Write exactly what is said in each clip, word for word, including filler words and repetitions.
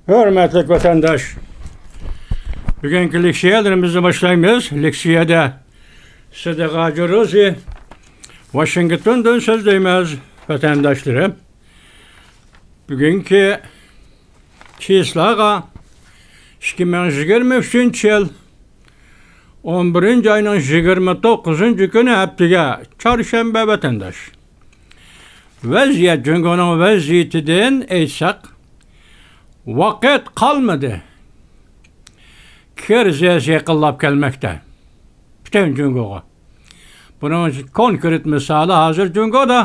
ھۆرمەتلىك ۋەتەنداش، بۈگۈنكى لېكسىيەلىرىمىزنى باشلايمىز. لېكسىيەدە سىدىق ھاجى روزى، ۋاشىنگتوندىن سۆزلەيمىز، ۋەتەنداشلىرىم. بۈگۈنكى چىسلاغا ئىككى مىڭ يىگىرمە ئۈچىنچى يىل ئون بىرىنچى ئاينىڭ يىگىرمە توققۇزىنچى كۈنى، ھەپتىگە، چارشەنبە، ۋەتەنداش. ۋەزىيەت، جۇڭگونىڭ ۋەزىيىتىدىن ئېيتساق، ۋاقىت قالمىدى. كىرىزىس يېقىنلاپ كەلمەكتە پۈتۈن جۇڭگوغا. بۇنىڭ كونكرېت مىسالى، ھازىر جۇڭگودا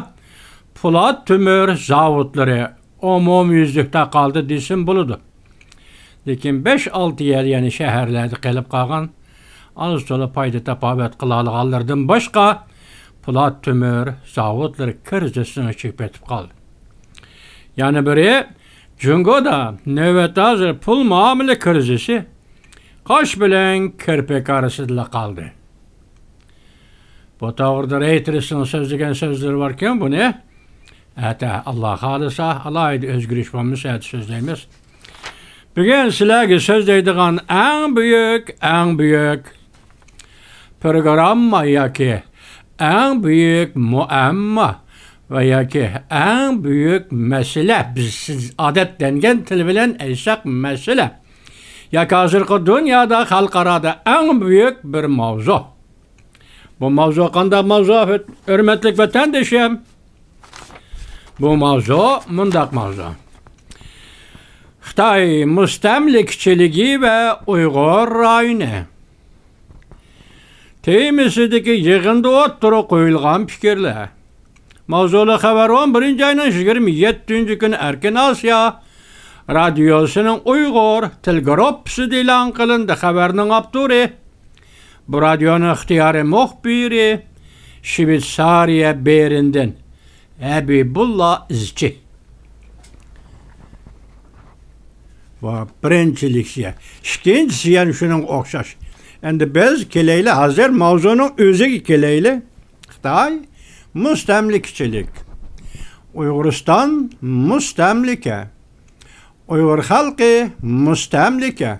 پولات تۆمۈر زاۋۇتلىرى ئومۇميۈزلۈكتە قالدى دېسىمۇ بولىدۇ. لېكىن بەش-ئالتە يەر، يەنى شەھەرلەردە قېلىپ قالغان ئاز-تولا پايدا تاپاۋەت قىلالىغانلىرىدىن باشقا، پولات تۆمۈر زاۋۇتلىرى كىرىزىسنىڭ ئىچىگە پېتىپ قالدى. يەنە بىرى، جۇڭگودا نۆۋەتتە ھازىر پۇل مۇئامىلە كىرىزىسى قاش بىلەن كىرپىك ئارىسىدىلا قالدى. بۇ توغرىدا رېيتېرسنىڭ سۆزلىگەن سۆزلىرى باركەن، بۇنى ئەتە، ئاللا خالىسا، ئالاھىدە ئۆزگىرىش بولمىسا، ئەتە سۆزلەيمىز. بۈگۈن سىلەرگە سۆزلەيدىغان ئەڭ بۈيۈك، ئەڭ بۈيۈك پروگرامما ياكى ئەڭ بۈيۈك مۇئەمما ۋە ياكى ئەڭ بۈيۈك مەسىلە، بىز، سىز ئادەتلەنگەن تىل بىلەن ئېيتساق، مەسىلە ياكى ھازىرقى دۇنيادا، خەلقئارادا ئەڭ بۈيۈك بىر ماۋزۇ. بۇ ماۋزۇ قانداق ماۋزۇ، ھۆرمەتلىك ۋەتەندىشىم؟ بۇ ماۋزۇ مۇنداق ماۋزۇ: خىتاي مۇستەملىكىچىلىكى ۋە ئۇيغۇر رايونى تېمىسىدىكى يىغىندا ئوتتۇرىغا قويۇلغان پىكىرلەر. ماۋزۇلۇق خەۋەر، ئون بىرىنچى ئاينىڭ يىگىرمە يەتتىنچى كۈنى ئەركىن ئاسىيا رادىيوسىنىڭ ئۇيغۇر تىل گۇرۇپپىسىدا ئېلان قىلىندى. خەۋەرنىڭ ئاپتورى، بۇ رادىيونىڭ ئىختىيارىي مۇخبىرى، شۋېتسارىيە بېرندىن ھەبىبۇللا ئىزچى. بۇ بىرىنچى لېكسىيە. ئىككىنچىسى يەنە شۇنىڭغا ئوخشاش. ئەمدى بىز كېلەيلى، ھازىر ماۋزۇنىڭ ئۆزىگە كېلەيلى. خىتاي مۇستەملىكىچىلىك، ئۇيغۇرىستان مۇستەملىكە، ئۇيغۇر خەلقى مۇستەملىكە.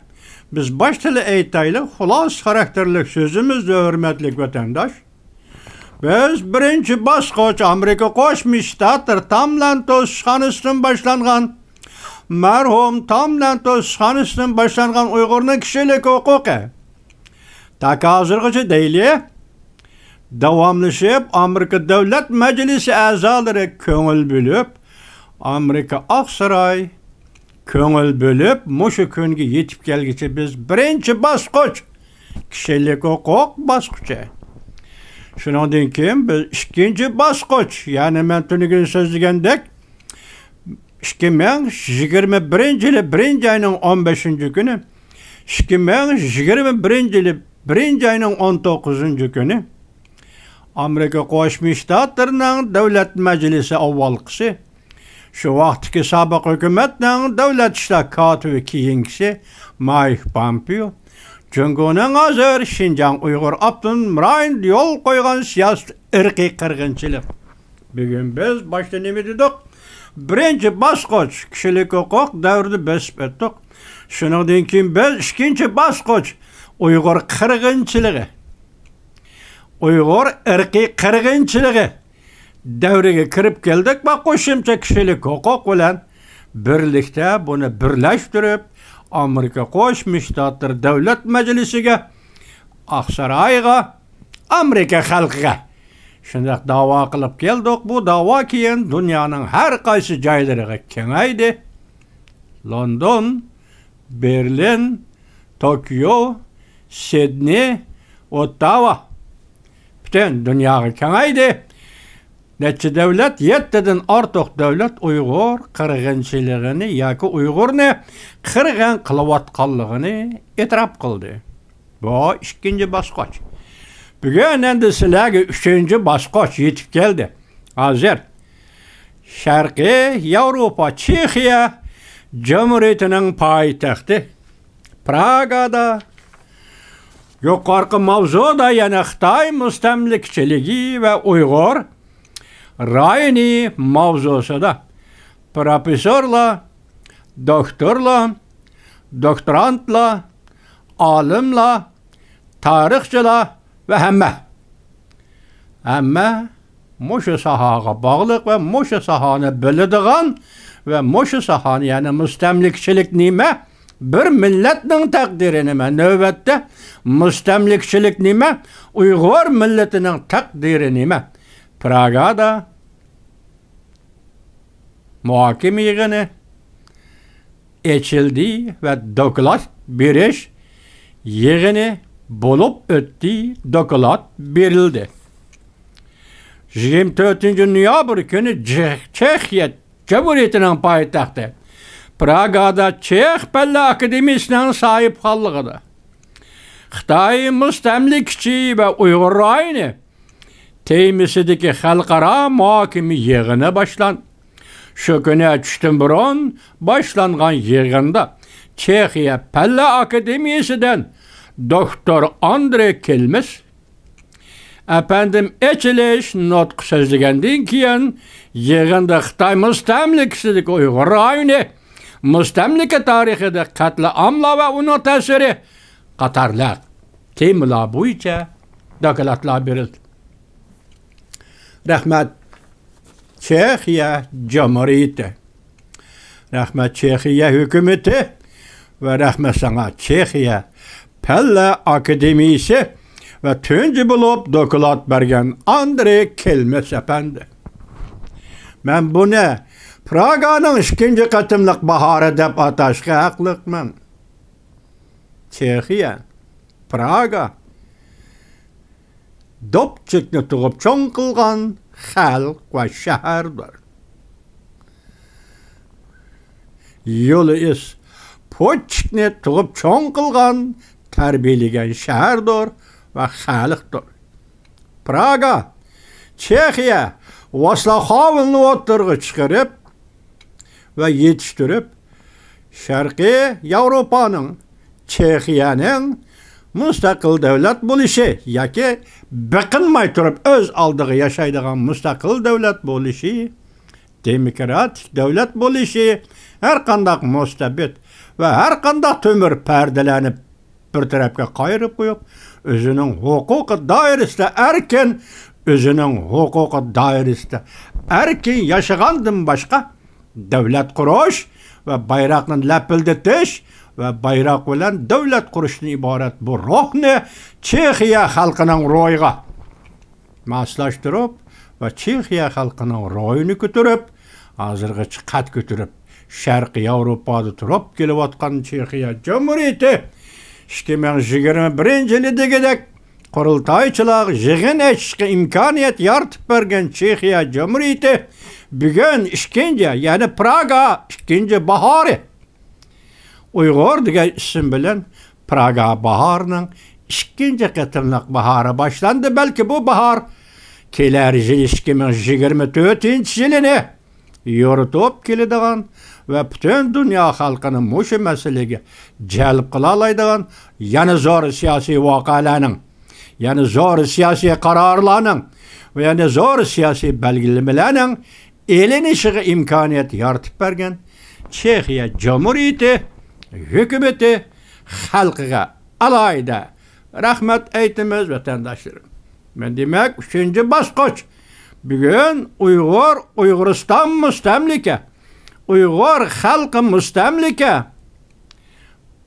بىز باشتىلا ئېيتايلى، خۇلاسە خاراكتېرلىك سۆزىمىزدە، ھۆرمەتلىك ۋەتەنداش، بىز بىرىنچى باسقۇچ ئامېرىكا قوشما شتاتلىرى تام لەنتوسخانىسىدىن باشلانغان، مەرھۇم تام لەنتوسخانىسىدىن باشلانغان ئۇيغۇرنىڭ كىشىلىك ھوقۇقى تاكى ھازىرغىچە دەيلى، داۋاملىشىپ، ئامېرىكا دۆلەت مەجلىسى ئەزالىرى كۆڭۈل بۆلۈپ، ئامېرىكا ئاقساراي كۆڭۈل بۆلۈپ، مۇشۇ كۈنگە يېتىپ كەلگۈچە بىز بىرىنچى باسقۇچ، كىشىلىك ھوقۇق باسقۇچى. شۇنىڭدىن كېيىن بىز ئىككىنچى باسقۇچ، يەنى مەن تۈنۈگۈن سۆزلىگەندەك، ئىككى مىڭ يىگىرمە بىرىنچى يىلى بىرىنچى ئاينىڭ ئون بەشىنچى كۈنى، ئىككى مىڭ يىگىرمە بىرىنچى يىلى بىرىنچى ئاينىڭ ئون توققۇزىنچى كۈنى ئامېرىكا قوشما شتاتلىرىنىڭ دۆلەت مەجلىسى ئاۋۋالقىسى، شۇ ۋاقىتتىكى سابىق ھۆكۈمەتنىڭ دۆلەت ئىشلار كاتىپى، كېيىنكىسى مايك پامپېئو، جۇڭگونىڭ ھازىر شىنجاڭ ئۇيغۇر ئاپتونوم رايونىدا يول قويغان سىياسىتى ئىرقىي قىرغىنچىلىق. بۈگۈن بىز باشتا نېمە دېدۇق؟ بىرىنچى باسقۇچ كىشىلىك ھوقۇق دەۋرىدە بېسىپ ئۆتتۇق. شۇنىڭدىن كېيىن بىز ئىككىنچى باسقۇچ ئۇيغۇر قىرغىنچىلىقى، ئۇيغۇر ئىرقىي قىرغىنچىلىقى دەۋرىگە كىرىپ كەلدۇق ۋە قوشۇمچە كىشىلىك ھوقۇق بىلەن بىرلىكتە بۇنى بىرلەشتۈرۈپ، ئامېرىكا قوشما شتاتلىرى دۆلەت مەجلىسىگە، ئاقسارايغا، ئامېرىكا خەلقىگە شۇنداق داۋا قىلىپ كەلدۇق. بۇ داۋا كېيىن دۇنيانىڭ ھەر قايسى جايلىرىغا كېڭەيدى. لوندون، بېرلىن، توكيو، سىدنېي، ئوتتاۋا. پۈتۈن دۇنياغا كېڭەيدى. نەچچە دۆلەت، يەتتىدىن ئارتۇق دۆلەت ئۇيغۇر قىرغىنچىلىقىنى ياكى ئۇيغۇرنى قىرغىن قىلىۋاتقانلىقىنى ئېتىراپ قىلدى. بۇ ئىككىنچى باسقۇچ. بۈگۈن ئەمدى سىلەرگە ئۈچىنچى باسقۇچ يېتىپ كەلدى. ھازىر شەرقىي ياۋروپا، چېخىيە جۇمھۇرىيىتىنىڭ پايتەختى پراگادا يۇقىرىقى ماۋزۇدا، يەنى خىتاي مۇستەملىكىچىلىكى ۋە ئۇيغۇر رايونى ماۋزۇسىدا پروفېسسورلار، دوكتورلار، دوكتورانتلار، ئالىملار، تارىخچىلار ۋە ھەممە، ھەممە مۇشۇ ساھەگە باغلىق ۋە مۇشۇ ساھەنى بىلىدىغان ۋە مۇشۇ ساھەنى، يەنى مۇستەملىكىچىلىك نېمە، بىر مىللەتنىڭ تەقدىرى نېمە، نۆۋەتتە مۇستەملىكىچىلىك نېمە، ئۇيغۇر مىللىتىنىڭ تەقدىرى نېمە، پراگادا مۇھاكىمە يىغىنى ئېچىلدى ۋە دوكلات بېرىش يىغىنى بولۇپ ئۆتتى، دوكلات بېرىلدى. يىگىرمە تۆتىنچى نويابىر كۈنى چېخ-، چېخىيە جۇمھۇرىيىتىنىڭ پايتەختى پراگادا چېخ پەنلەر ئاكادېمىيىسىنىڭ ساھىبخانلىقىدا خىتاي مۇستەملىكىچى ۋە ئۇيغۇر رايونى تېمىسىدىكى خەلقئارا مۇھاكىمە يىغىنى باشلاندى. شۇ كۈنى چۈشتىن بۇرۇن باشلانغان يىغىندا چېخىيە پەنلەر ئاكادېمىيىسىدىن دوكتور ئاندرې كېلمېس ئەپەندىم ئېچىلىش نۇتقى سۆزلىگەندىن كېيىن، يىغىندا خىتاي مۇستەملىكىسىدىكى ئۇيغۇر رايونى، مۇستەملىكە تارىخىدا قەتلىئاملار ۋە ئۇنىڭ تەسىرى قاتارلىق تېمىلار بويىچە دوكلاتلار بېرىلدى. رەھمەت، چېخىيە جۇمھۇرىيىتى. رەھمەت، چېخىيە ھۆكۈمىتى ۋە رەھمەت ساڭا، چېخىيە پەنلەر ئاكادېمىيىسى ۋە تۇنجى بولۇپ دوكلات بەرگەن ئاندرې كېلمېس ئەپەندى. مەن بۇنى پراگانىڭ ئىككىنچى قېتىملىق باھارى دەپ ئاتاشقا ھەقلىقمەن. چېخىيە، پراگا دوپچىكنى تۇغۇپ چوڭ قىلغان خەلق ۋە شەھەردۇر. يۇلىئىس پوچچىكنى تۇغۇپ چوڭ قىلغان، تەربىيەلىگەن شەھەردۇر ۋە خەلقتۇر. پراگا، چېخىيە ۋاسلاف ھاۋېلنى ئوتتۇرىغا چىقىرىپ ۋە يېتىشتۈرۈپ، شەرقىي ياۋروپانىڭ، چېخىيەنىڭ مۇستەقىل دۆلەت بولۇشى ياكى بېقىنماي تۇرۇپ ئۆز ئالدىغا ياشايدىغان مۇستەقىل دۆلەت بولۇشى، دېموكراتىك دۆلەت بولۇشى، ھەرقانداق مۇستەبىت ۋە ھەرقانداق تۆمۈر پەردىلەرنى بىر تەرەپكە قايرىپ قويۇپ، ئۆزىنىڭ ھوقۇقى دائىرىسىدە ئەركىن، ئۆزىنىڭ ھوقۇقى دائىرىسىدە ئەركىن ياشىغاندىن باشقا، دۆلەت قۇرۇش ۋە بايراقنى لەپىلدىتىش ۋە بايراق بىلەن دۆلەت قۇرۇشتىن ئىبارەت بۇ روھنى چېخىيە خەلقىنىڭ روھىغا ماسلاشتۇرۇپ ۋە چېخىيە خەلقىنىڭ روھىنى كۆتۈرۈپ، ھازىرغىچە قەد كۆتۈرۈپ، شەرقىي ياۋروپادا تۇرۇپ كېلىۋاتقان چېخىيە جۇمھۇرىيىتى ئىككى مىڭ يىگىرمە بىرىنچى يىلى دېگۈدەك قۇرۇلتايچىلارغا يىغىن ئېچىشقا ئىمكانىيەت يارىتىپ بەرگەن چېخىيە جۇمھۇرىيىتى بۈگۈن ئىككىنچى، يەنى پراگا ئىككىنچى باھارى. ئۇيغۇر دېگەن ئىسىم بىلەن پراگا باھارىنىڭ ئىككىنچى قېتىملىق باھارى باشلاندى. بەلكى بۇ باھار كېلەر يىل ئىككى مىڭ يىگىرمە تۆتىنچى يىلىنى يورۇتۇپ كېلىدىغان ۋە پۈتۈن دۇنيا خەلقىنى مۇشۇ مەسىلىگە جەلپ قىلالايدىغان يەنە زور سىياسىي ۋەقەلەرنىڭ، يەنە زور سىياسىي قارارلارنىڭ ۋە يەنە زور سىياسىي بەلگىلىمىلەرنىڭ ئېلىنىشىغا ئىمكانىيەت يارىتىپ بەرگەن چېخىيە جۇمھۇرىيىتى ھۆكۈمىتى خەلقىگە ئالاھىدە رەھمەت ئېيتىمىز، ۋەتەنداشلىرىم. مەن دېمەك، ئۈچىنچى باسقۇچ. بۈگۈن ئۇيغۇر، ئۇيغۇرىستان مۇستەملىكە، ئۇيغۇر خەلقى مۇستەملىكە.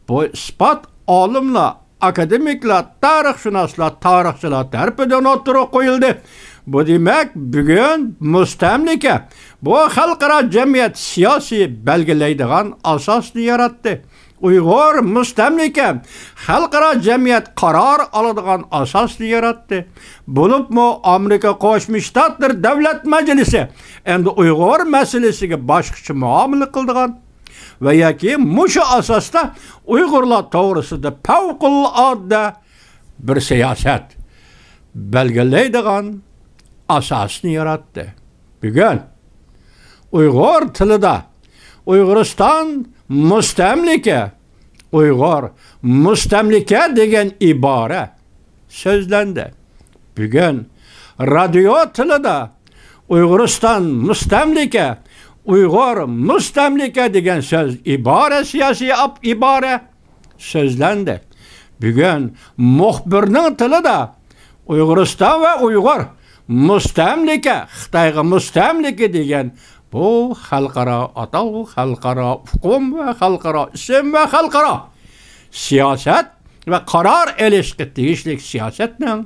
بۇ ئىسپات ئالىملار، ئاكادېمىكلار، تارىخشۇناسلار، تارىخچىلار تەرىپىدىن ئوتتۇرىغا قويۇلدى. بۇ دېمەك، بۈگۈن مۇستەملىكە، بۇ خەلقئارا جەمئىيەت سىياسىي بەلگىلەيدىغان ئاساسنى ياراتتى. ئۇيغۇر مۇستەملىكە، خەلقئارا جەمئىيەت قارار ئالىدىغان ئاساسنى ياراتتى. بولۇپمۇ ئامېرىكا قوشما شتاتلىرى دۆلەت مەجلىسى ئەمدى ئۇيغۇر مەسىلىسىگە باشقىچە مۇئامىلە قىلىدىغان ۋە ياكى مۇشۇ ئاساستا ئۇيغۇرلار توغرىسىدا پەۋقۇلئاددە بىر سىياسەت بەلگىلەيدىغان ئاساسنى ياراتتى. بۈگۈن ئۇيغۇر تىلىدا ئۇيغۇرىستان مۇستەملىكە، ئۇيغۇر مۇستەملىكە دېگەن ئىبارە سۆزلەندى. بۈگۈن رادىيو تىلىدا ئۇيغۇرىستان مۇستەملىكە، ئۇيغۇر مۇستەملىكە دېگەن سۆز ئىبارە، سىياسىي ئاپ-، ئىبارە سۆزلەندى. بۈگۈن مۇخبىرنىڭ تىلىدا ئۇيغۇرىستان ۋە ئۇيغۇر مۇستەملىكە، خىتايغا مۇستەملىكە دېگەن بۇ خەلقئارا ئاتالغۇ، خەلقئارا ئۇقۇم ۋە خەلقئارا ئىسىم ۋە خەلقئارا سىياسەت ۋە قارار ئېلىشقا تېگىشلىك سىياسەتنىڭ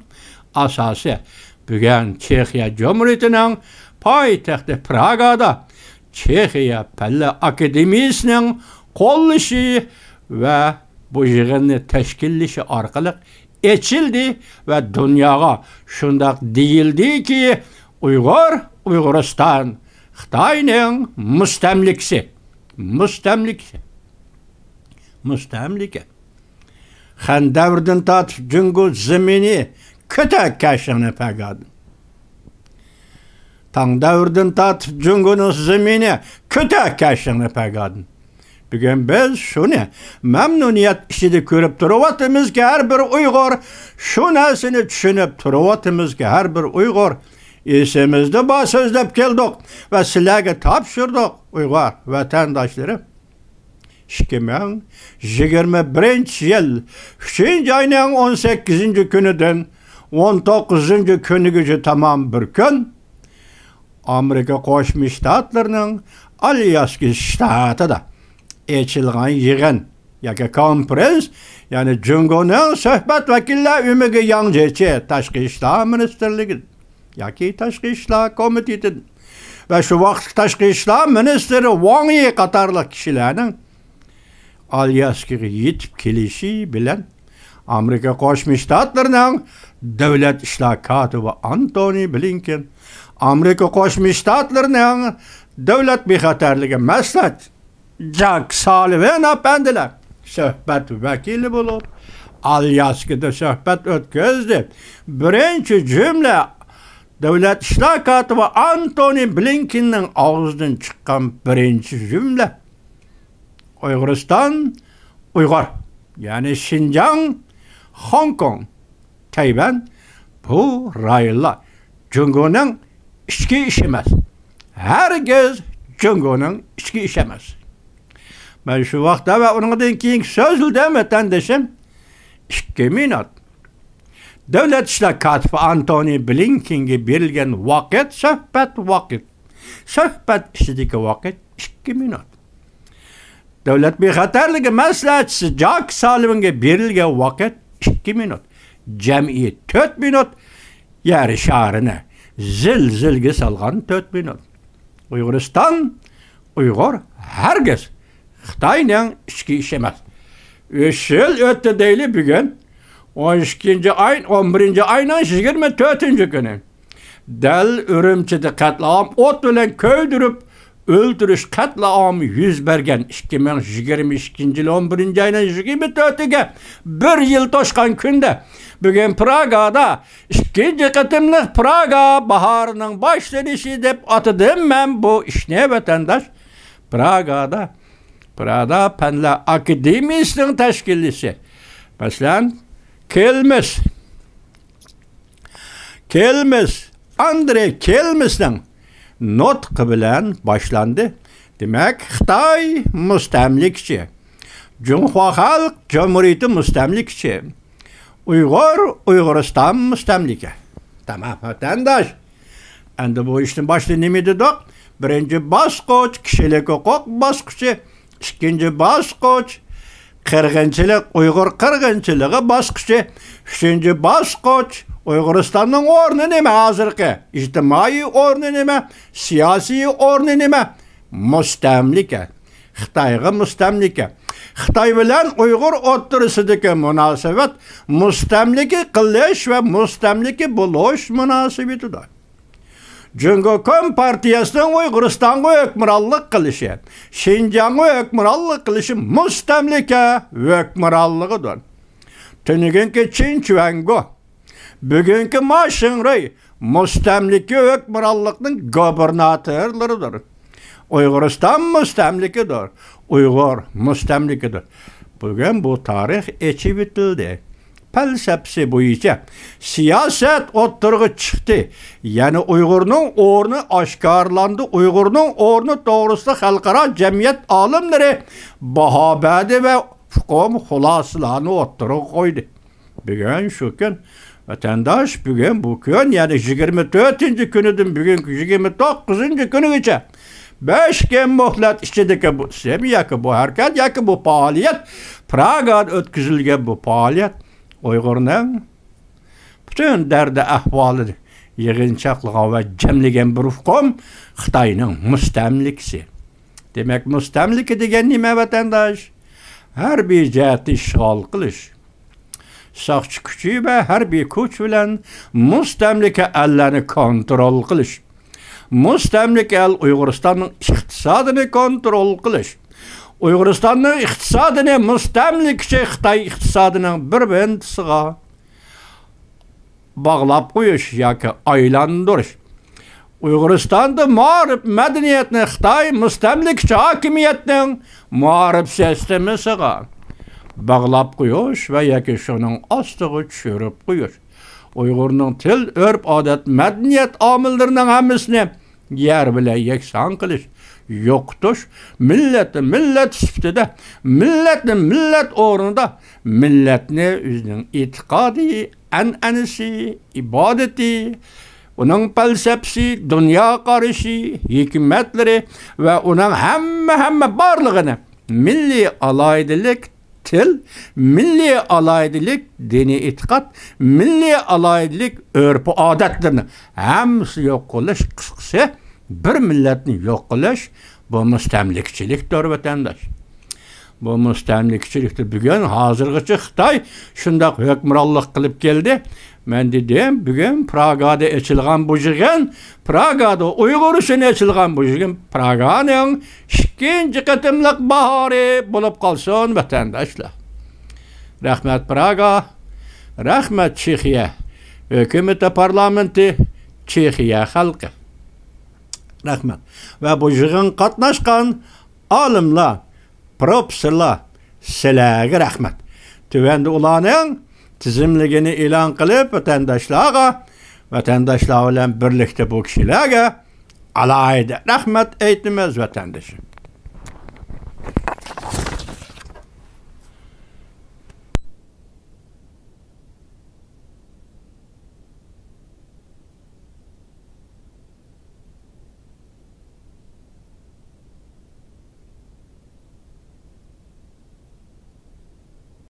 ئاساسى بۈگۈن چېخىيە جۇمھۇرىيىتىنىڭ پايتەختى پراگادا چېخىيە پەنلەر ئاكادېمىيىسىنىڭ قوللىشى ۋە بۇ يىغىننى تەشكىللىشى ئارقىلىق ئېچىلدى ۋە دۇنياغا شۇنداق دېيىلدىكى، ئۇيغۇر، ئۇيغۇرىستان خىتاينىڭ مۇستەملىكىسى. مۇستەملىكىسى. مۇستەملىكە. خەن دەۋرىدىن تارتىپ جۇڭگو زېمىنى كۆتەك كەشىڭنى پەگادىن. تاڭ دەۋرىدىن تارتىپ جۇڭگونىڭ زېمىنى كۆتەك كەشىڭنى پەگادىن. بۈگۈن بىز شۇنى مەمنۇنىيەت ئىچىدە كۆرۈپ تۇرۇۋاتىمىزكى، ھەر بىر ئۇيغۇر شۇ نەرسىنى چۈشىنىپ تۇرۇۋاتىمىزكى، ھەر بىر ئۇيغۇر ئېسىمىزدە بار سۆزلەپ كەلدۇق ۋە سىلەرگە تاپشۇردۇق، ئۇيغۇر ۋەتەنداشلىرىم. ئىككى مىڭ يىگىرمە بىرىنچى يىل ئۈچىنچى ئاينىڭ ئون سەككىزىنچى كۈنىدىن ئون توققۇزىنچى كۈنىگىچە تامام بىر كۈن ئامېرىكا قوشما شتاتلىرىنىڭ ئالياسكا شتاتىدا ئېچىلغان يىغىن ياكى كونفرېنس، يەنى جۇڭگونىڭ سۆھبەت ۋەكىللەر ئۆمىكى ياڭ جيېچى تاشقى ئىشلار مىنىستىرلىكى ياكى تاشقى ئىشلار كومىتېتىدىن ۋە شۇ ۋاقىتلىق تاشقى ئىشلار مىنىستىرى ۋاڭ يى قاتارلىق كىشىلەرنىڭ ئالياسكىغا يېتىپ كېلىشى بىلەن ئامېرىكا قوشما شتاتلىرىنىڭ دۆلەت ئىشلار كاتىپى ئانتونى بلىنكېن، ئامېرىكا قوشما شتاتلىرىنىڭ دۆلەت بىخەتەرلىكى مەسلىھەتچىسى جاك سالىۋان ئەپەندىلەر سۆھبەت ۋەكىلى بولۇپ، ئالياسكىدا سۆھبەت ئۆتكۈزدى. بىرىنچى جۈملە، دۆلەت ئىشلار كاتىپى ئانتونى بلىنكېننىڭ ئاغزىدىن چىققان بىرىنچى جۈملە، ئۇيغۇرىستان، ئۇيغۇر، يەنى شىنجاڭ، خوڭكوڭ، تەيۋەن، بۇ رايونلار جۇڭگونىڭ ئىچكى ئىشى ئەمەس. ھەرگىز جۇڭگونىڭ ئىچكى ئىشى ئەمەس. مەن شۇ ۋاقىتتا ۋە ئۇنىڭدىن كېيىنكى سۆزلىدىم، ۋەتەندىشىم، ئىككى مىنۇت. دۆلەت ئىشلار كاتىپى ئانتونى بلىنكېنگە بېرىلگەن ۋاقىت، سۆھبەت ۋاقىت، سۆھبەت ئىچىدىكى ۋاقىت ئىككى مىنۇت. دۆلەت بىخەتەرلىكى مەسلىھەتچىسى جاك سالىۋانغا بېرىلگەن ۋاقىت ئىككى مىنۇت. جەمئىي تۆت مىنۇت يەر شارىنى زىلزىلىگە سالغان تۆت مىنۇت. ئۇيغۇرىستان، ئۇيغۇر ھەرگىز خىتاينىڭ ئىچكى ئىشى ئەمەس. ئۈچ يىل ئۆتتى دەيلى بۈگۈن. ئون ئىككىنچى ئاي، ئون بىرىنچى ئاينىڭ يىگىرمە تۆتىنچى كۈنى. دەل ئۈرۈمچىدە قەتلىئام ئوت بىلەن كۆيدۈرۈپ ئۆلتۈرۈش قەتلىئامى يۈز بەرگەن ئىككى مىڭ يىگىرمە ئىككىنچى يىل ئون بىرىنچى ئاينىڭ يىگىرمە تۆتىگە بىر يىل توشقان كۈندە، بۈگۈن پراگادا ئىككىنچى قېتىملىق پراگا باھارىنىڭ باشلىنىشى دەپ ئاتىدىم مەن بۇ ئىشنى، ۋەتەنداش. پراگادا، پراگا پەنلەر ئاكادېمىيىسىنىڭ تەشكىللىشى، مەسىلەن، كېلمىس، كېلمىس، ئاندرې كېلمىسنىڭ نۇتقى بىلەن باشلاندى. دېمەك، خىتاي مۇستەملىكىچى، جۇڭخۇا خەلق جۇمھۇرىيىتى مۇستەملىكىچى، ئۇيغۇر، ئۇيغۇرىستان مۇستەملىكە. تامام، ۋەتەنداش. ئەمدى بۇ ئىشتىن باشتا نېمە دېدۇق؟ بىرىنچى باسقۇچ، كىشىلىك ھوقۇق باسقۇچى، ئىككىنچى باسقۇچ، قىرغىنچىلىق، ئۇيغۇر قىرغىنچىلىقى باسقۇچى، ئۈچىنچى باسقۇچ، ئۇيغۇرىستاننىڭ ئورنى نېمە ھازىرقى؟ ئىجتىمائىي ئورنى نېمە؟ سىياسىي ئورنى نېمە؟ مۇستەملىكە. خىتايغا مۇستەملىكە. خىتاي بىلەن ئۇيغۇر ئوتتۇرىسىدىكى مۇناسىۋەت مۇستەملىكە قىلىش ۋە مۇستەملىكە بولۇش مۇناسىۋىتىدۇر. جۇڭگو كومپارتىيەسىنىڭ ئۇيغۇرىستانغا ھۆكۈمرانلىق قىلىشى، شىنجاڭغا ھۆكۈمرانلىق قىلىشى مۇستەملىكە ھۆكۈمرانلىقىدۇر. تۈنۈگۈنكى چېن چۈەنگو، بۈگۈنكى ما شىڭرۇي مۇستەملىكە ھۆكۈمرانلىقنىڭ گۇبېرناتورلىرىدۇر. ئۇيغۇرىستان مۇستەملىكىدۇر. ئۇيغۇر مۇستەملىكىدۇر. بۈگۈن بۇ تارىخ ئېچىۋېتىلدى. پەلسەپىسى بويىچە سىياسەت ئوتتۇرىغا چىقتى. يەنى ئۇيغۇرنىڭ ئورنى ئاشكارىلاندى. ئۇيغۇرنىڭ ئورنى توغرىسىدا خەلقئارا جەمئىيەت ئالىملىرى باھا بەردى ۋە ئۇقۇم خۇلاسىلارنى ئوتتۇرىغا قويدى. بۈگۈن شۇ كۈن، ۋەتەنداش، بۈگۈن بۇ كۈن، يەنى يىگىرمە تۆتىنچى كۈنىدىن بۈگۈنكى يىگىرمە توققۇزىنچى كۈنىگىچە بەش كۈن مۆھلەت ئىچىدىكى بۇ ئىسىم ياكى بۇ ھەرىكەت ياكى بۇ پائالىيەت، پراگادا ئۆتكۈزۈلگەن بۇ پائالىيەت ئۇيغۇرنىڭ پۈتۈن دەردى ئەھۋالىنى يىغىنچاقلىغان ۋە جەملىگەن بىر ئۇقۇم خىتاينىڭ مۇستەملىكىسى. دېمەك، مۇستەملىكە دېگەن نېمە، ۋەتەنداش؟ ھەربىي جەھەتتە ئىشغال قىلىش، ساقچى كۈچى ۋە ھەربىي كۈچ بىلەن مۇستەملىكە ئەللەرنى كونترول قىلىش، مۇستەملىكە ئەل ئۇيغۇرىستاننىڭ ئىقتىسادىنى كونترول قىلىش، ئۇيغۇرىستاننىڭ ئىقتىسادىنى مۇستەملىكىچى خىتاي ئىقتىسادىنىڭ بىر بىنتىسىغا باغلاپ قويۇش ياكى ئايلاندۇرۇش. ئۇيغۇرىستاندا مائارىپ، مەدەنىيەتنى خىتاي مۇستەملىكىچى ھاكىمىيەتنىڭ مائارىپ سىستېمىسىغا باغلاپ قويۇش ۋە ياكى شۇنىڭ ئاستىغا چۈشۈرۈپ قويۇش. ئۇيغۇرنىڭ تىل، ئۆرپ-ئادەت، مەدەنىيەت ئامىللىرىنىڭ ھەممىسىنى يەر بىلەن يەكسان قىلىش، يوقىتىش، مىللەتنى مىللەت سۈپىتىدە، مىللەتنى مىللەت ئورنىدا، مىللەتنى ئۆزىنىڭ ئېتىقادى، ئەنئەنىسى، ئىبادىتى، ئۇنىڭ پەلسەپىسى، دۇنيا قارىشى، ھېكمەتلىرى ۋە ئۇنىڭ ھەممە، ھەممە بارلىقىنى مىللىي ئالاھىدىلىك، تىل، مىللىي ئالاھىدىلىك، دىنىي ئېتىقاد، مىللىي ئالاھىدىلىك، ئۆرپ-ئادەتلىرىنى ھەممىسىنى يوق قىلىش، قىسقىسى، بىر مىللەتنى يوق قىلىش، بۇ مۇستەملىكىچىلىكتۇر، ۋەتەنداش. بۇ مۇستەملىكىچىلىكتە بۈگۈن ھازىرغىچە خىتاي شۇنداق ھۆكۈمرانلىق قىلىپ كەلدى. مەن دېدىم، بۈگۈن پراگادا ئېچىلغان بۇ يىغىن، پراگادا ئۇيغۇر ئۈچۈن ئېچىلغان بۇ يىغىن پراگانىڭ ئىككىنچى قېتىملىق باھارى بولۇپ قالسۇن، ۋەتەنداشلار. رەھمەت، پراگا. رەھمەت، چېخىيە ھۆكۈمىتى، پارلامېنتى، چېخىيە خەلقى. رەھمەت. ۋە بۇ يىغىنغا قاتناشقان ئالىملار، پروفېسسورلار، سىلەرگە رەھمەت. تۆۋەندە ئۇلارنىڭ تىزىملىكىنى ئېلان قىلىپ، ۋەتەنداشلارغا، ۋەتەنداشلار بىلەن بىرلىكتە بۇ كىشىلەرگە ئالاھىدە رەھمەت ئېيتىمىز، ۋەتەندىشىم.